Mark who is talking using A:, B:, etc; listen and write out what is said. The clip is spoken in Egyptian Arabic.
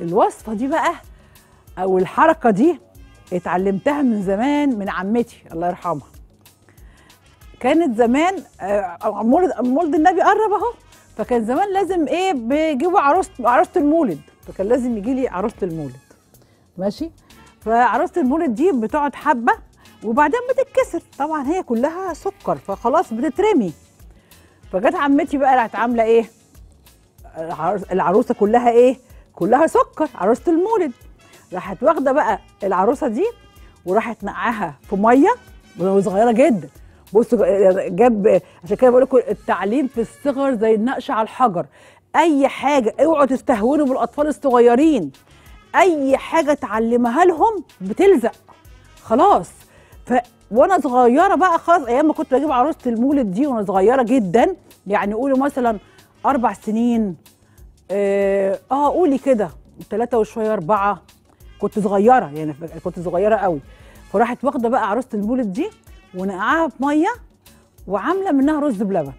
A: الوصفة دي بقى او الحركة دي اتعلمتها من زمان من عمتي الله يرحمها. كانت زمان مولد النبي قرب اهو، فكان زمان لازم ايه، بيجيبوا عروسه المولد، فكان لازم يجي لي عروسه المولد. ماشي، فعروسه المولد دي بتقعد حبه وبعدين بتتكسر، طبعا هي كلها سكر فخلاص بتترمي. فجت عمتي بقى راحت عامله ايه، العروسة كلها ايه، كلها سكر، عروسه المولد. راحت واخده بقى العروسة دي وراحت نقعها في مية وصغيره جدا. بصوا جاب، عشان كده بقول لكم التعليم في الصغر زي النقش على الحجر. اي حاجة اوعوا تستهونوا بالاطفال الصغيرين، اي حاجة تعلمها لهم بتلزق خلاص. ف وانا صغيرة بقى خلاص، ايام ما كنت بجيب عروسه المولد دي وانا صغيرة جدا، يعني قولوا مثلا 4 سنين، قولي كده 3 وشوية 4، كنت صغيرة يعني، كنت صغيرة قوي. فراحت واخده بقى عروسه المولد دي ونقعها في مية وعامله منها رز بلبن.